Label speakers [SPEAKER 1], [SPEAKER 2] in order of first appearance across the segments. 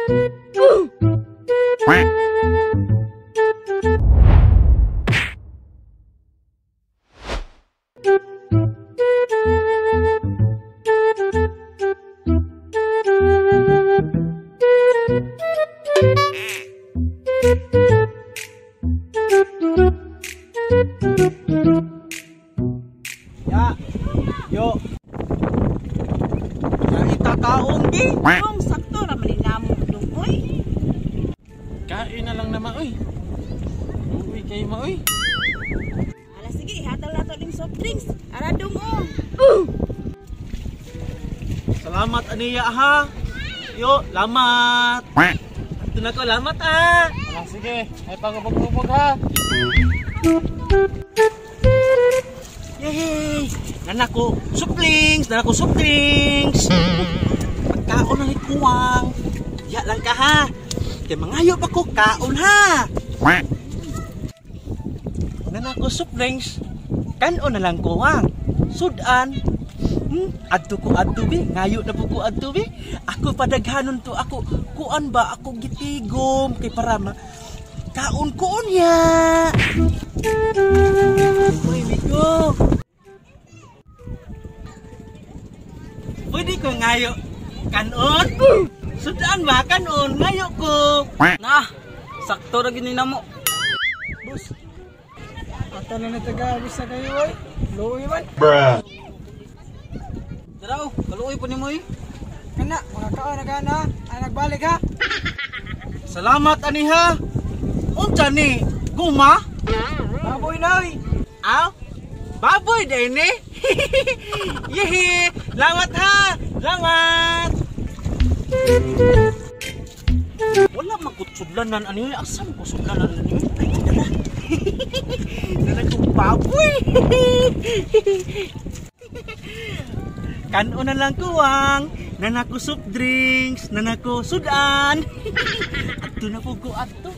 [SPEAKER 1] Ya. Yo. Itakaon di.
[SPEAKER 2] Kung sakto ra man namo dong oy.
[SPEAKER 3] Kain na lang naman oy. Uwi kayo ma oy.
[SPEAKER 2] Ala sige, ihatag nato ning soft drinks. Ara dong oh.
[SPEAKER 1] Salamat aniya ha. Yo, lamat. Ito na ko, lamat ah.
[SPEAKER 3] Ala sige, ay pagubog-ubog ha.
[SPEAKER 1] Yay! Nanako, soft drinks, nanako soft drinks. Pagkaon na ni kuwang. Diya lang ka ha. Kay mangayo pa ko kaon ha. Nanako soft drinks. Kanon na lang kuwang. Sudan. Adto ko adto bi, ngayo na po ko adto bi. Ako padaghanon to ako kuan ba ako gitigom kay para ma kaon ko niya. Uy, migo. Pwede ko ngayo kanon? Sudan ba kanon ngayo ko?
[SPEAKER 4] Nah, sakto ra gini namo.
[SPEAKER 5] Boss. Ata na nataga-abis na kayo oy. Luoy man.
[SPEAKER 3] Bruh.
[SPEAKER 4] Dara oh, kaluoy po nimo eh.
[SPEAKER 5] Kana, mga kaon na kana, ay nagbalik ha.
[SPEAKER 1] Salamat aniha. Unsa ni? Guma?
[SPEAKER 5] Baboy na oy.
[SPEAKER 1] Aw? Baboy din ni. Yehe, lamat ha. Lamat. Wala man ko sudlanan ani, asam ko sudlanan ani. Ay, dala. Dala ko baboy. Kanon na lang kuwang, nanako soft drinks, nanako sudan. Adto na po ko adto.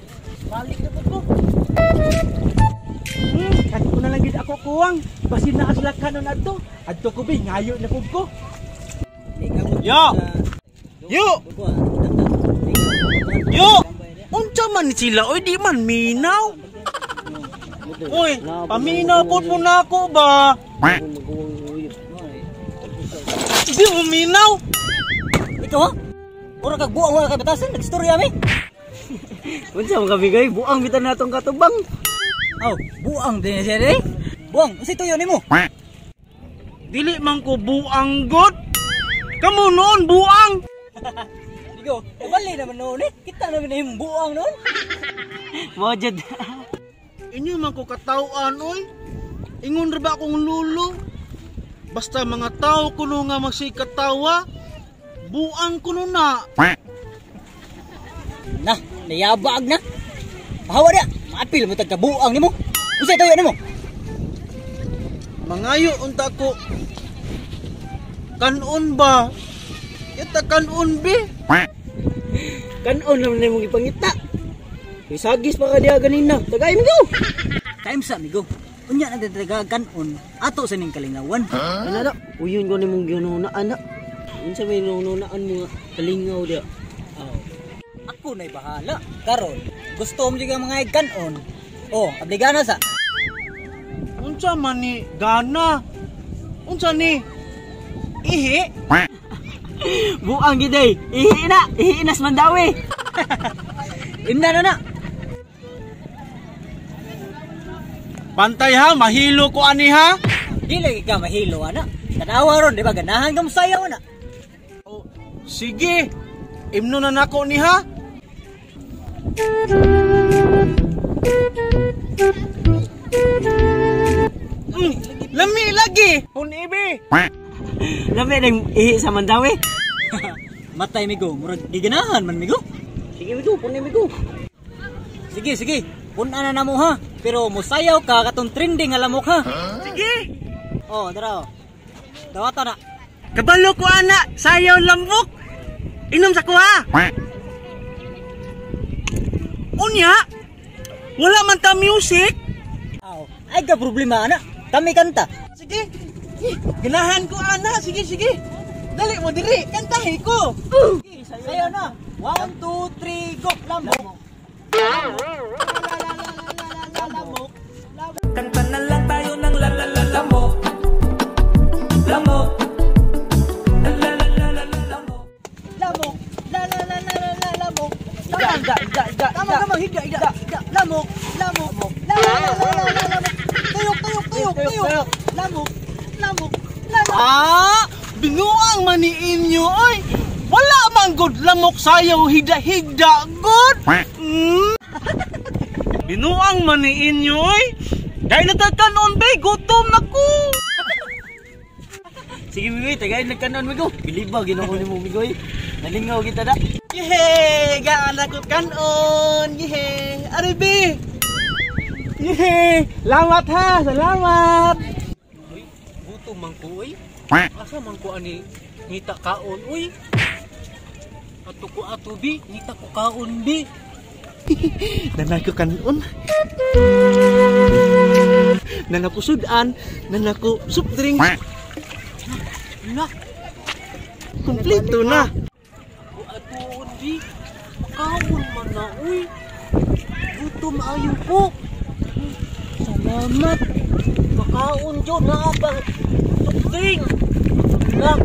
[SPEAKER 1] Balik na po ko. Kanon na lang gid ako kuwang. Basin na sila kanon adto. Adto ko bi ngayo na pud ko. Yo. Yo. Yo. Unsa man sila oy, di man minaw. Oy, paminaw pud mo nako ba? Di mo minaw.
[SPEAKER 4] Ikaw ha? Ora kag buang wala kay batasan, nagstorya mi. Unsa man kami gay buang bitan natong katubang. Aw, buang din siya eh. Buang, unsay tuyo nimo?
[SPEAKER 1] Dili man ko buang god. Kamo noon buang.
[SPEAKER 4] Digo, bali naman noon eh. Kita naman imong buang noon. Mo jud.
[SPEAKER 1] Inyo man ko katawan oy. Ingon ra ba akong lulo? Basta mga tao kuno nga magsikatawa, buang kuno na.
[SPEAKER 4] Na, nayabag na. Bahawa dia, maapil mo tag kabuang nimo. Unsay tuyo nimo?
[SPEAKER 1] Mangayo unta ko. Kanon ba? Kita kanon bi.
[SPEAKER 4] Kanon naman nimong ipangita. Isagis pa ka diha ganina. Tagay migo. Time sa migo. Unya na taga kanon ato sa ning kalingawan. Huh? Ana da, uyon ko nimong ginunaan na. Unsa may nununaan mo nga kalingaw diha? Oh. Ako na'y bahala. Karon, gusto mo jud mga kanon. Oh, abligana sa.
[SPEAKER 1] Unsa man ni gana? Unsa ni? Ihi?
[SPEAKER 4] Buang gid ay. Ihi na, ihi na sa Mandawi. Imna na na.
[SPEAKER 1] Bantay ha, mahilo ko ani ha.
[SPEAKER 4] Di lagi ka mahilo ana. Tanawa ron, di ba ganahan ka mosayaw ana.
[SPEAKER 1] Oh, sige. Imno na nako ni ha. Lami lagi. Punibi.
[SPEAKER 4] Lami ning ihi sa Mandawi. Matay migo, murag giganahan man migo. Sige migo, puni migo. Sige, sige. Puna na namo ha. Pero musayaw ka katong trending nga lamok ha.
[SPEAKER 1] Sige.
[SPEAKER 4] Oh, dara. Dawata na.
[SPEAKER 1] Kabalo ko ana, sayaw lamok. Inom sa kuha. Unya, wala man ta music.
[SPEAKER 4] Aw, ay ka problema ana. Kami kanta.
[SPEAKER 1] Sige. Ganahan ko ana, sige sige. Dali mo diri, kantahi ko.
[SPEAKER 4] Sayaw na. 1, 2, 3, go! Lamok! Lamok!
[SPEAKER 6] Kanta na lang tayo ng la la la lamok. Lamok. La la la la la la lamok.
[SPEAKER 4] Lamok! La la la la la la lamok! Ida, ida, ida, ida. Tama, tama, higda, higda. Lamok, lamok, la la la la la la lamok. Tuyok, tuyok, tuyok, tuyok. Lamok, lamok, lamok.
[SPEAKER 1] Ah, binuang maniin nyo, oy. Wala man good lamok sayaw higda-higda good. Binuang maniin nyo, oy. Dahil natagkanon, be, gutom na ko.
[SPEAKER 4] Sige, Migoy, tagay nagkanon, Migo. Biliba, ginoo ni mo, Migoy. Nalingaw kita da.
[SPEAKER 1] Yehe, gaan ako kanon. Yehe, aribi. Yehe, lamat ha, salamat.
[SPEAKER 3] Uy, gutom man ko uy. Asa man ko ani ngita kaon uy. Ato ko ato bi, ngita ko kaon bi.
[SPEAKER 1] Nanay ko kanon. Nanay ko sudan, nanay ko soup drink.
[SPEAKER 3] Na,
[SPEAKER 1] Kompleto na.
[SPEAKER 3] ko atuon bi. Makaon man na uy. Gutom ayo ko. Salamat. Makaon jud na pa. Soft drink. Na,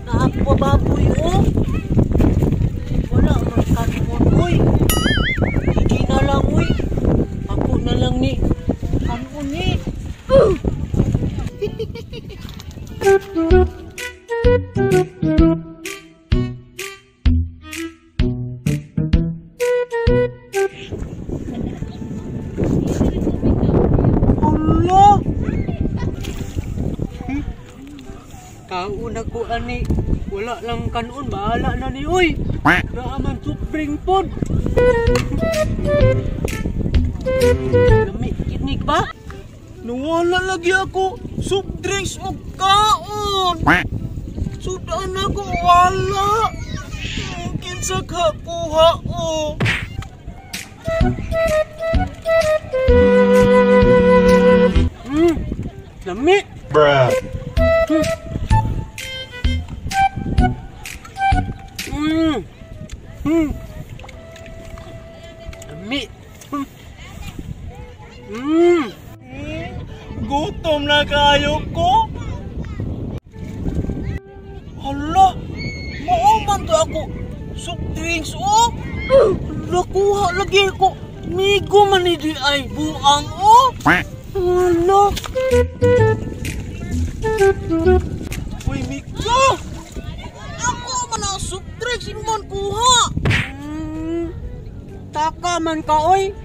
[SPEAKER 3] naa pa baboy oh. Wala man kanon uy. Hindi na lang uy. Ako na lang ni. Kanon ni.
[SPEAKER 1] Hala.
[SPEAKER 3] Kaon ako ani. Wala lang kanon, bahala na ni uy. Naa man soft drink pod. Lami kinig ba?
[SPEAKER 1] Nawala lagi ako soft drinks o kaon. Sudan ako wala. Kinsa ka kuha o.
[SPEAKER 3] Lami.
[SPEAKER 7] Bruh.
[SPEAKER 3] Lami.
[SPEAKER 1] Gutom na kayo ko. Hala, mao man to ako soft drinks o. Nakuha lagi ko. Migo man ni di ay buang o. Hala. Uy, Migo! Ako man ang soft drinks, imo man kuha.
[SPEAKER 3] Taka man ka oy.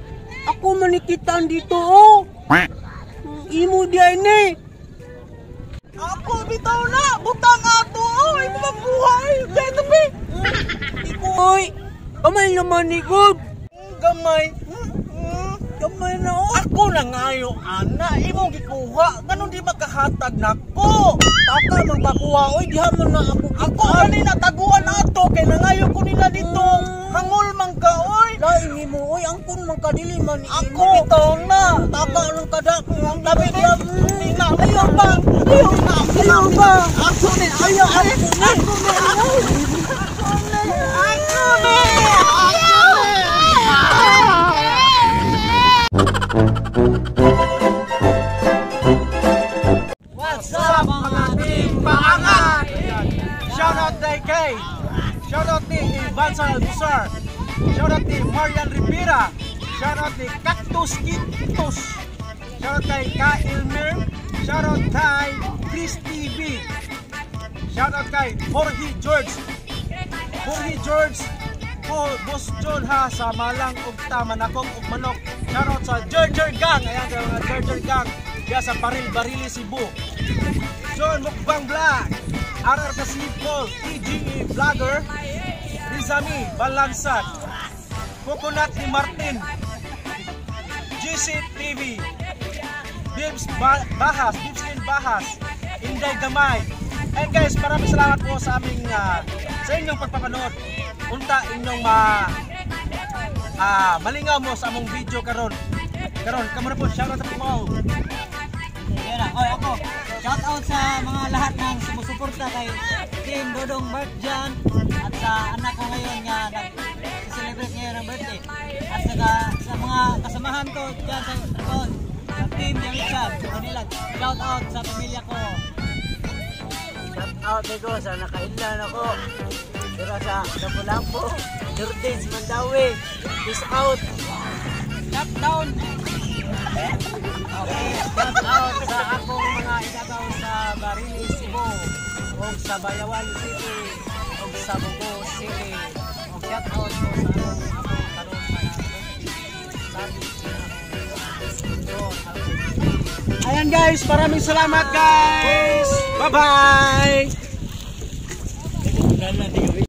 [SPEAKER 3] Ako man nikitaan dito oh. Imo di ay ni.
[SPEAKER 1] Ako bitaw na, butang ato oh, imo man kuha ay. Dito be.
[SPEAKER 3] Iko oy. Kamay naman ni God.
[SPEAKER 1] Gamay.
[SPEAKER 3] Gamay na oh.
[SPEAKER 1] Ako na ngayo ana, imong gikuha, ganun di makahatag nako.
[SPEAKER 3] Taka man pakuha oy, diha man na ako.
[SPEAKER 1] Ako kanina taguan ato kay nangayo ko nila dito. Hangol man ka oy.
[SPEAKER 3] Lain nimo oy, angkon man kadili man ni
[SPEAKER 1] Ako bitaw na.
[SPEAKER 3] Taka lang kada.
[SPEAKER 1] Ang labi niya. Ayaw ba? Ayaw ba? Ayaw ba? Ako ni, ayaw, ako ni, ako ni, ako ni, ako ni. What's up mga team paangat? Shoutout kay Kay. Shoutout ni Ivan Salazar. Shoutout ni Marian Rivera. Shoutout ni Cactus Quintos. Shoutout kay Ka Elmer. Shoutout kay Chris TV. Shoutout kay Jorge George. Jorge George po Boss John ha sa Malang ug Manakong ug Manok. Shoutout sa Gerger Gang. Ayan sa mga Gerger Gang diya sa Baril Barili Cebu. John Mukbang Vlog, RR Kasipol, TGE Vlogger, Rizami Balansan, Coconut ni Martin, GC TV, Bibs Bahas, Bibs Lin Bahas, Inday Gamay. And guys, maraming salamat po sa aming sa inyong pagpapanood. Unta inyong malingaw mo sa among video karon. Karon, kamo na po, shoutout sa po.
[SPEAKER 4] Yan na. Oy, ako. Shout out sa mga lahat ng sumusuporta kay Team Dodong Mark Jan at sa anak ko ngayon nga sa mga kasamahan ko dyan sa trabaho, sa team Yamitsab, Manila. Shout out sa pamilya ko.
[SPEAKER 3] Shout out ko sa nakainlan ako. Pero sa Lapu-Lapu, Lourdes, Mandaue. Peace out.
[SPEAKER 4] Shout down. Okay, shout out sa akong mga igagaw sa Barili, Cebu, ug sa Bayawan City, ug sa Bogo City. Ug shout out ko sa akong karon mga
[SPEAKER 1] Ayan guys, maraming salamat guys. Bye-bye.